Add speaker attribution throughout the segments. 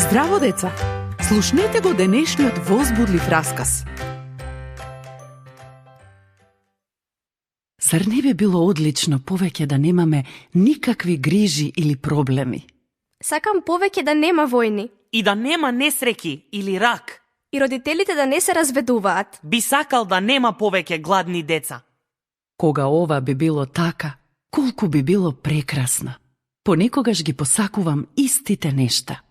Speaker 1: Здраво, деца! Слушнете го денешниот возбудлив расказ. Зар не би било одлично повеќе да немаме никакви грижи или проблеми?
Speaker 2: Сакам повеќе да нема војни.
Speaker 3: И да нема несреќи или рак.
Speaker 2: И родителите да не се разведуваат.
Speaker 3: Би сакал да нема повеќе гладни деца.
Speaker 1: Кога ова би било така, колку би било прекрасно. Понекогаш ги посакувам истите нешта.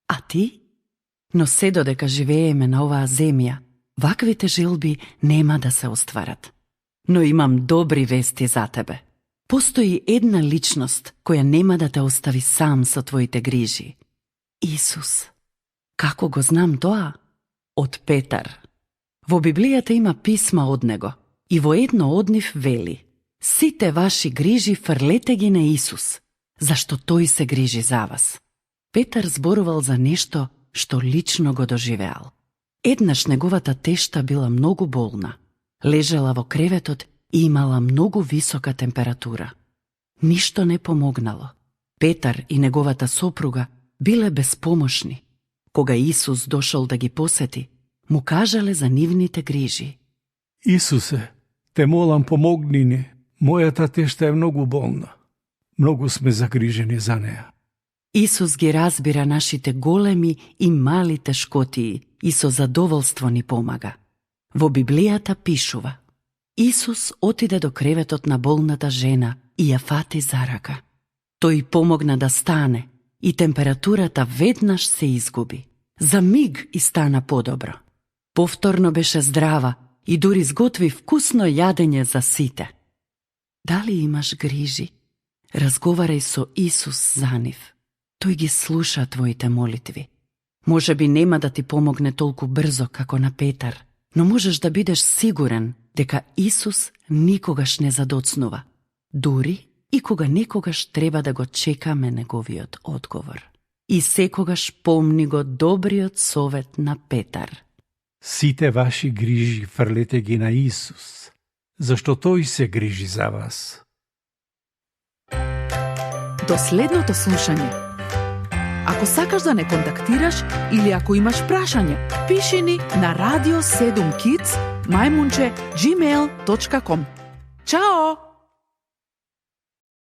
Speaker 1: А ти? Но се додека живееме на оваа земја, ваквите желби нема да се остварат. Но имам добри вести за тебе. Постои една личност која нема да те остави сам со твоите грижи. Исус. Како го знам тоа? Од Петар. Во Библијата има писма од него и во едно од нив вели: сите ваши грижи фрлете ги на Исус, зашто тој се грижи за вас. Петар зборувал за нешто што лично го доживеал. Еднаш неговата тешта била многу болна. Лежала во креветот и имала многу висока температура. Ништо не помогнало. Петар и неговата сопруга биле безпомошни. Кога Исус дошол да ги посети, му кажале за нивните грижи.
Speaker 4: Исусе, те молам, помогни ни. Мојата тешта е многу болна. Многу сме загрижени за неа.
Speaker 1: Исус ги разбира нашите големи и мали тешкотии и со задоволство ни помага. Во Библијата пишува: Исус отиде до креветот на болната жена и ја фати за рака. Тој помогна да стане и температурата веднаш се изгуби. За миг и стана подобро. Повторно беше здрава и дури сготви вкусно јадење за сите. Дали имаш грижи? Разговарај со Исус за нив. Тој ги слуша твоите молитви. Може би нема да ти помогне толку брзо како на Петар, но можеш да бидеш сигурен дека Исус никогаш не задоцнува, дури и кога некогаш треба да го чекаме неговиот одговор. И секогаш помни го добриот совет на Петар.
Speaker 4: Сите ваши грижи фрлете ги на Исус, зашто тој се грижи за вас.
Speaker 1: До следното слушање. Ако сакаш да не контактираш или ако имаш прашање, пиши ни на radio7kids@gmail.com. Чао!